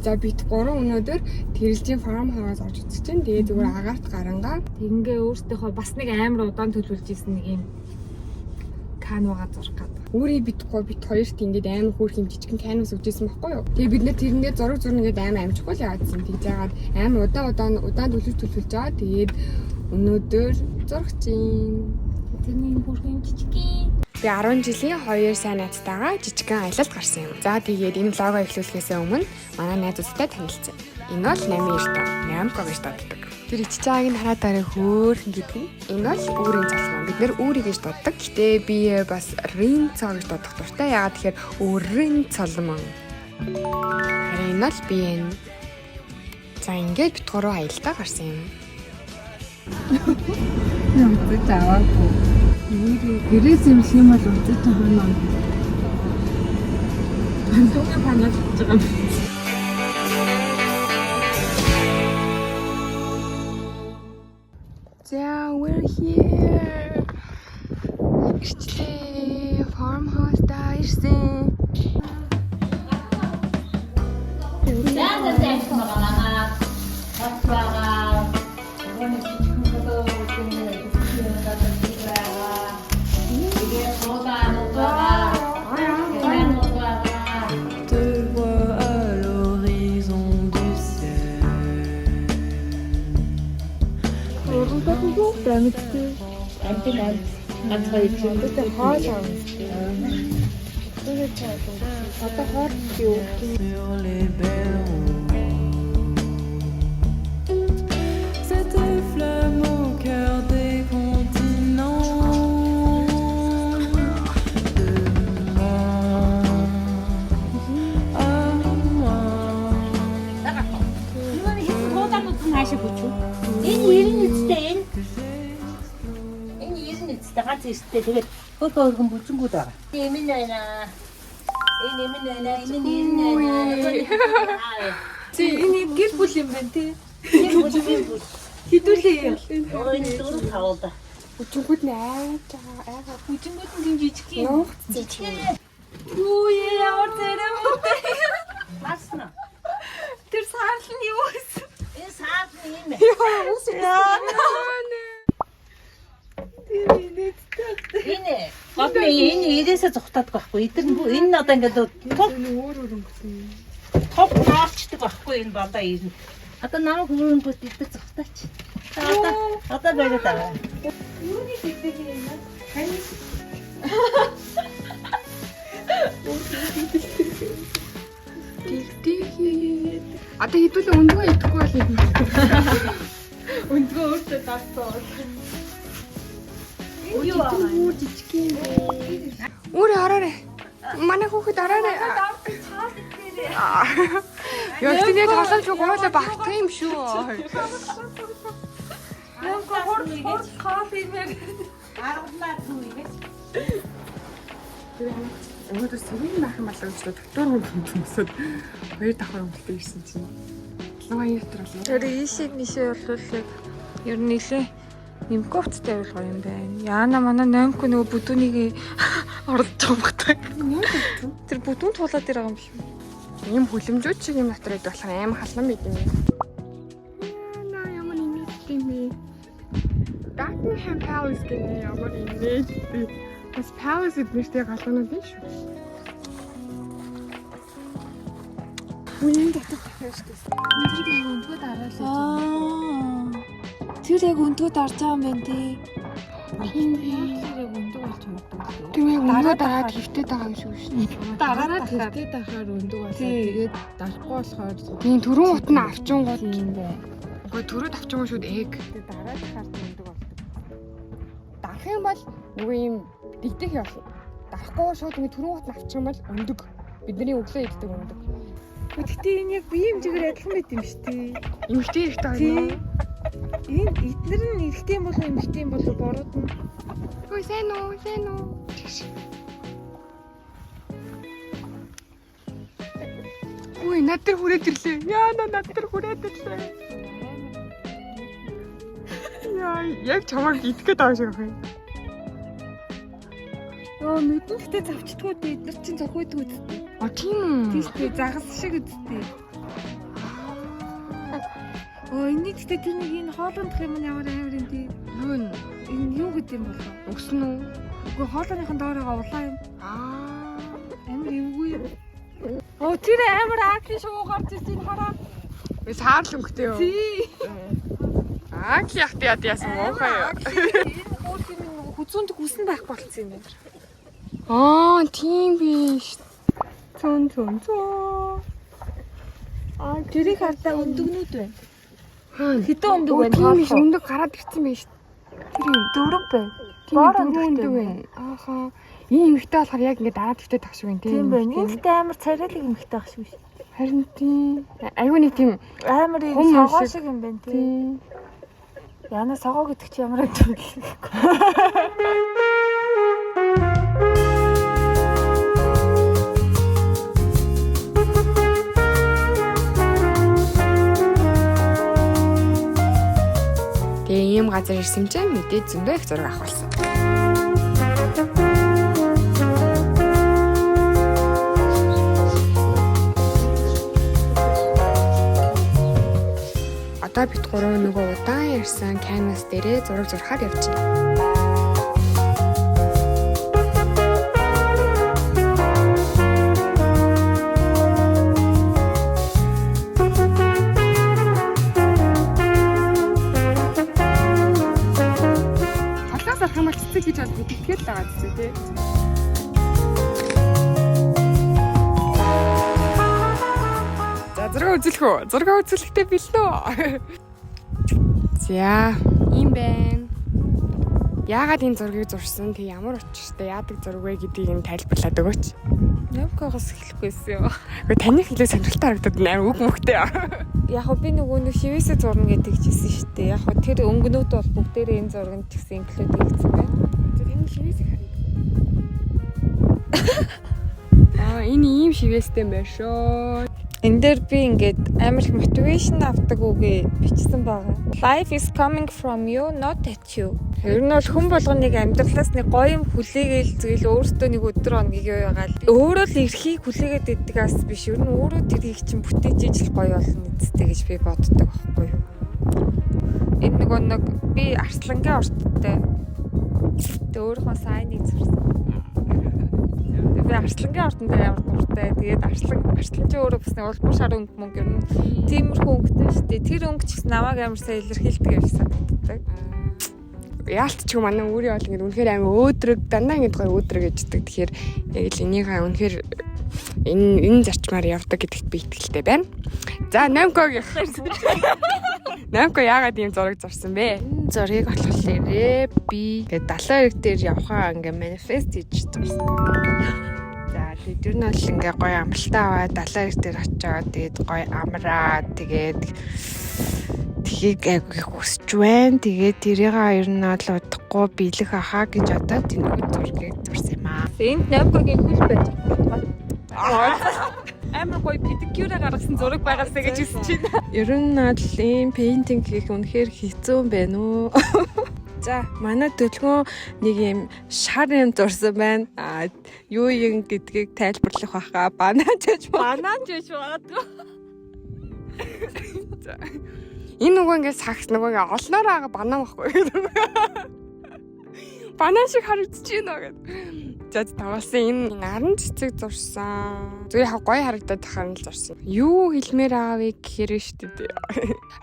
За, бид гурван өнөөдөр Тэрэлжийн farm house орж үзэж чинь. Тэгээ зүгээр агаарт гарангаа. Тэгингээ өөртөөхөө бас нэг амар удаан төлөвлөж исэн нэг юм канвага зурх гэдэг. Өөрийг бидэхгүй бит хоёрт ингээд амар хөөрх юм жижигэн canvas өгчээсэн байхгүй юу? Тэгээ бид нэр тэрэндээ зураг зурна ингээд амар амжихгүй л яваадсан. Тэгж яагаад амар удаан удаан удаан төлөвлөж төлөвлөж байгаа. Тэгээд өнөөдөр зурах чинь. Тэрний юм хөөрх юм жижигэн. Би 10 жилийн хоёр сайн найзтайгаа жижигхэн аялалд гарсан юм. За, тэгээд энэ vlog оо эхлүүлэхээс өмнө манай найзуудтай танилцъя. Энэ бол Нами Эртэ, Нямко гэж дууддаг. Тэр ичиж байгааг нь хараад дараа хөөрхөн гэдэг нь. Энэ бол үүрийн цалмаа. Бид нэр үүрий гэж дууддаг. Гэтэ би бас рин цоо гэж дуудах дуртай. Яагаад тэгэхээр үүрийн цалман. Харин энэ бол би энэ. За, ингээд бид гурав аялалдаа гарсан юм. Үзэж аваагүй. Гэрээс имлэх юм бол үзэж авах юм. Түүний панал хийж байгаа юм. За, we're here. Ирчлээ. Farmhouse да ирсэн. За за за байгаа манай хот байгаа. Нөгөө жижигхэн хөдөө гэдэг байгаа. Тэгээд суудаанууд байгаа. Канууд байгаа. Te vois à l'horizon du ciel. Одоо хоол юу? Sur les belles routes. Cette flamme au cœur des continents. De moi à moi. Нөгөө хэсэг суудаанууд нь хаашаа хүчв? Энэ 90 эцтэй энэ. Энэ 90 эцтэй ганц эцтэй тэгээд хөрхөн хөрхөн бүжингүүд байгаа. Энэ нь байна. Энэ юм байна. Энэ нь байна. Чи энэ гэр бүл юм байна тий. Гэр бүл гэр бүл. Хідүүлээ юм. Өөр энэ дөрөв тавуулда. Өчигд нь айж байгаа. Айгаа. Бүжингүүд нь тийм жижиг юм. Нуугдсан. Юу ямар зэрэг мөтэй. Басна. Тэр саарлал нь юу гэсэн? Энэ саад нь юм. Тэр инээдтэй. Энэ гол нь энэ ирээсээ зүхтаадаг байхгүй. Эдгээр нь энэ нь одоо ингээд туг Энэ өөр өөр өнгөсөн. туг ноолчдөг байхгүй энэ болоо ирнэ. Одоо намайг хөрөнгөт эдгээр зүхтаач. Одоо одоо бариад аваа. Юуны тэгдэг юм бэ? Тань Тэгтээ. Одоо хэдүүлээ өндгөө идэхгүй бол юм. өндгөө өөртөө дарсан. Энэ юу аа? Өөр жижиг юм. Өөр ороорой. Манай хүүхэд ороорой. Яа, тэгтээ тоглоомч гуйлаа багтах юм шүү. Нэмко хурд хурд хоол имээр. Аргалаа зү имэж. Өнөөдөр сэрүүн байх юм болоо гэж дотор хүн төмсөд хоёр давхар өмөлтэй ирсэн чинь. Лугаан дотор бол Тэр ийшээ нийшээ бол яг ер нь нэлээ нэмко хувцтай байвал гоё юм байна. Яана манай нэмко нөгөө бүдүүнийг орлож байгаа юм багтаа. Тэр бүдүүн тулаад ир байгаа юм биш үү? Ийм хүлэмжүүд шиг юм дотор идэх болохоор амар халан байт юм. Яна, ямар инээдтэй юм бэ? Buckingham Palace гэх юм ямар инээдтэй. Бас Palace эднэртэй галуунууд юм шүү. Үнэн дотор дахиад шүү дээ. Тэр яг өндгөө дараал байж байгаа. Тэр яг өндгөө дарж байгаа юм байна тий. Тийм Тэр яг өндөг болж магадгүй. Тэр яг өнөө дараад хөвтөд байгаа юм шиг шүү дээ. Дараад Тэртээ дахаар өндөг болоо. Тэгээд дарахгүй болохоор Тийм, түрүүн утна авчингууд. тийм бай. Үгүй, түрүүд авчингууд шүүд эг. Тэгээд дараа дахаар өндөг болдог. Дарах юм бол нөгөө юм дэгдэх явал. Дарахгүй шууд ингэ түрүүн утна авчих юм бол өндөг. Бидний өглөө иддэг өндөг. Гэхдээ энэ яг биеийн хэмжээгээр адилхан байт юм шүү дээ. Эмэгтэй хэрэгтэй Тий. байна. Энэ эднэр нь эрэгтэй юм болов эмэгтэй юм болов борууд нь. Ой, сайн уу, сайн уу. Тэгш. Үй, над дээр хүрээд ирлээ. Яана, над дээр хүрээд ирлээ. Яа, яг чамайг идэх гээд байгаа шиг байна. Йоо, нүдэн гэтээ завчдгүй дээ. Эднэр чинь зохиодгүй үсттэй. А, тийм үү. Тийм шүү дээ. Загас шиг үсттэй. Оо, энэ гэхдээ тэр нэг энэ хоолойных юм нь ямар амар юм тий. Юу н Энэ юу гэдэг юм болов? өгсөн үү? Үгүй, хоолойныхын доор байгаа улаан юм. Аа. Амар эвгүй юм. Оо, тэр амар ugly шувуу гарч ирсэн, хараа. Би саарл өнгөтэй юу? Тий. Ugly яхт яд яасан муухай юу? Энэ хөөх юм нөгөө хүзүүнд хүсэн байх болцсон юм байна. Аа, тийм биш. Цон цон цон. Аа, тэрийг хардаа өндөгнүүд байна. Хэдэн өндөг байна? Тийм биш, өндөг гараад ирсэн байж. Тэр юм. Дөрөв байна. Тийм, Боор дөрөв өндөгтэй өндөг байна. байна. Ааха. Энэ эмэгтэй болохоор яг ингээд дараа твтэ тах шиг байна тийм. Тийм байна. Энэ гэхдээ амар царайлаг эмэгтэй ах шиг биш. Харин тийм. Айгүй нэг тийм Амар юм Хум согоо шиг. шиг юм байна тий. тийм. Яна согоо гэдэг чи ямар юм бэ? Тэгээ ийм газар ирсэн чинь мэдээ зөндөө их зураг авах болсон. Одоо бид гурав нөгөө удаан ярьсан canvas дээрээ зураг зурхаар явж байна. Холоос арах юм бол цэцэг гэж бол мэдтгэл л байгаа цэцэг тий. За, зураг үзүүлэх үү? Зураг үзүүлэхдээ бэлнэ үү? За, ийм байна. Яагаад энэ зургийг зурсан? Тэг ямар учиртай яадаг зураг вэ гэдгийг нь тайлбарлаад өгөөч. Нөмкогоос эхлэхгүйсэн юм. Гэхдээ таних хэлээ сонирхолтой харагдаад амар үг мөхтэй. Яг хөө би нөгөө нэг шивээсээ зурна гэдэг чийсэн шүү дээ. Яг хөө тэр өнгөнүүд бол бүгдээрээ энэ зурганд ч гэсэн инклюд хийгдсэн байна. Тэр энэ шивээсийг харъя. Аа, энэ ийм шивээстэй юм байна шүү. Энэ дээр би ингээд амар их motivation авдаг үгээ бичсэн байгаа. Life is coming from you, not at you. Ер нь бол хүн болгоныг амьдралаас нэг гоё юм хүлээгээл тэгэл өөртөө нэг өдөр хоногийг юу ягаал. Өөрөө л эрхийг хүлээгээд иддэг ас биш. Ер нь өөрөө тэрийг чинь бүтээж ижил гоё болно үсттэй гэж би боддог байхгүй юу. Энэ нөгөө нэг би арслангийн орттой. Тэг өөрийнхөө сайныг зурсан. Тэг би арслангийн ортон дээр амар дуртай. Тэгээд арслан ч өөрөө бас нэг улбар шар өнгө мөнгө ер нь тиймэрхүү өнгөтэй шүү дээ. Тэр өнгө ч гэсэн намайг амар сайн илэрхийлдэг юм шиг санагддаг. Яалт ч юм манай өөрийн бол ингээд үнэхээр амар өөдрөг дандаа ингээд гоё өөдрөг гэждэг. Тэгэхээр яг л энийгээ үнэхээр энэ зарчмаар явдаг гэдэгт би итгэлтэй байна. За, Намкогийн Намко яагаад ийм зураг зурсан бэ? Энэ зургийг болохоор би ингээд далайн эрэг дээр явхаа ингээд манифест хийж зурсан. За, тэгээд ер нь бол ингээд гоё амралтаа аваад далайн эрэг дээр очиод тэгээд гоё амраад тэгээд тхийг айгүй их хүсэж байна. Тэгээд тэрийг ер нь бол удахгүй биелэх ахаа гэж бодоод энэ зургийг зурсан юм аа. Энд Намкогийн хөл байж байгаа. Амар гоё педикюрэ гаргасан зураг байгаасаа гэж хэлсэн чинь. Ер нь бол ийм painting хийх үнэхээр хэцүү юм байна уу? За, манай төлгөн нэг юм шар юм зурсан байна. А юу юм гэдгийг тайлбарлах байхаа банан чаж Банан ч биш магадгүй. Энэ нөгөө ингээд сагс нөгөө ингээд олноор байгаа банан байхгүй. Банан шиг харагдаж байна гэд. За, таваасан энэ наран цэцэг зурсан. Зүгээр яг гоё харагдаад тахаар нь л зурсан. Юу хэлмээр байгаа вэ гэхээр шүү дээ.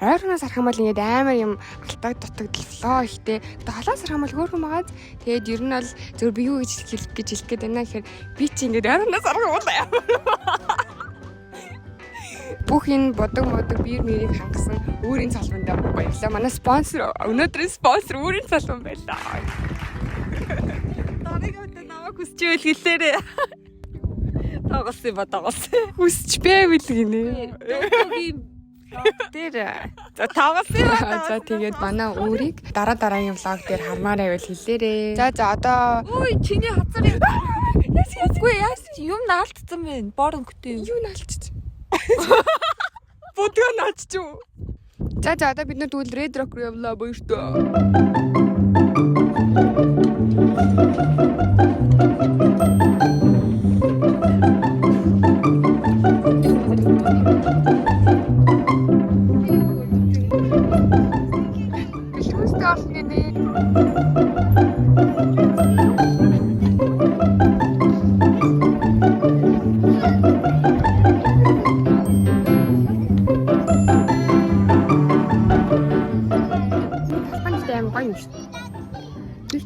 Ойрхоноос харах юм бол ингээд амар юм алтаг дутагдал flow ихтэй. Тэгээ холоос харах юм бол хөөрхөн байгааз. Тэгээд ер нь бол зүгээр би юу гэж хэлэх гээд байна гэхээр би чи ингээд ойрхоноос харах юм бол амар бүх энэ бодог модог биер мэрийг хангасан өөрийн салбандаа баярлалаа. Манай спонсор, өнөөдрийн спонсор өөрийн салбан байлаа. Дараагийн удаа намайг хүсч ивэл хэлээрэй. Тоглосон юм ба тоглосон. Хүсч байвал гинэ. Дөрөвгийн дээр. За, тоглосон юм ба. За, тэгээд манай өөрийг дараа дараагийн vlog дээр хармаар байвал хэлээрэй. За за, одоо Ой, чиний хазар юм. Үгүй, яасан чи юм наалтсан бэ? Бор өнгөтэй юм. Юу наалчиж? Будгаа наалчиж юу? За за, одоо бид нар тэгвэл Red Rock руу явлаа, баяртай.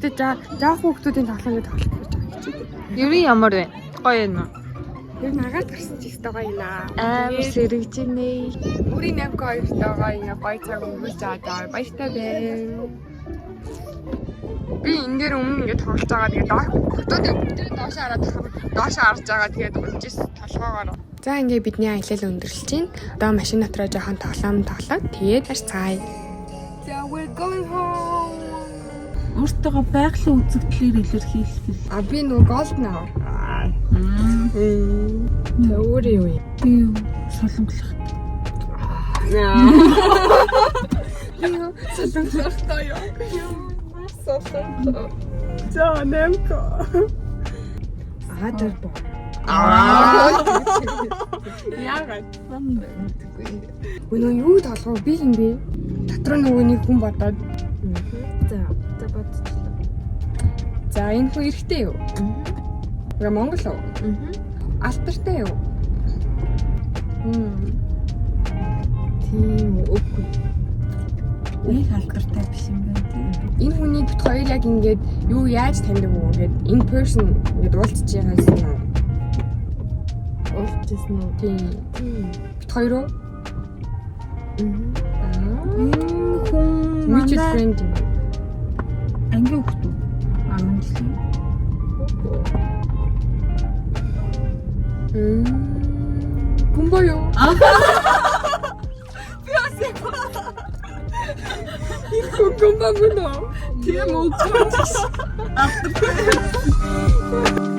Гэтэ жаах хүүхдүүдийн тоглоом гэж тоглох гэж байгаа хичээдэг. Ер нь ямар вэ? Гоё юм уу? Ер нь агаад гарсан ч ихтэй гоё юм аа. Амар сэрэгж нэ. Бүрийн 8К хоёртойгоо ингээ гоё цаг өнгөрүүлж аваад баяртай байна. Би энэ дээр өмнө ингээ тоглож байгаа. Тэгээд хотуудын бүгдээ доош хараад доош харж байгаа. Тэгээд унжис толгоогоор. За ингээ бидний аялал өндөрлөж байна. Одоо машин дотроо жоохон тоглоом тоглоод тэгээд харцгаая. За we're going home. Өөртөөгөө байгалийн үзэгдлэр илэрхийлэх. А би нөгөө golden hour. Тэ өөр юу юм? Би юу солонглох. Солонглохтой юу? Солонглох. За нэмко. Аа тэр боо. Аа. Яагаад? Өнөө юу толгоо би юм бэ? Дотор нөгөө нэг хүн бодоод. За за бодчихлоо. За энэ хүн эрэгтэй юу? Ингээ Монгол уу? Алдартай юу? Тийм үү үгүй. Нэг алдартай биш юм байна тийм. Энэ хүний бит хоёр яг ингээд юу яаж таньдаг уу? Ингээд in person ингээд уулзч байгаас нь уу? Уулзчихсан уу? Тийм. Бит хоёр уу? Аа. Энэ хүн Mutual манай friend юм. Ангийн хөлт үү? 10 жилийн. Гүмбо юу? Би бас яг. Энэ хүн гүмбо мөн үү? Тийм үгүй. Алдартай.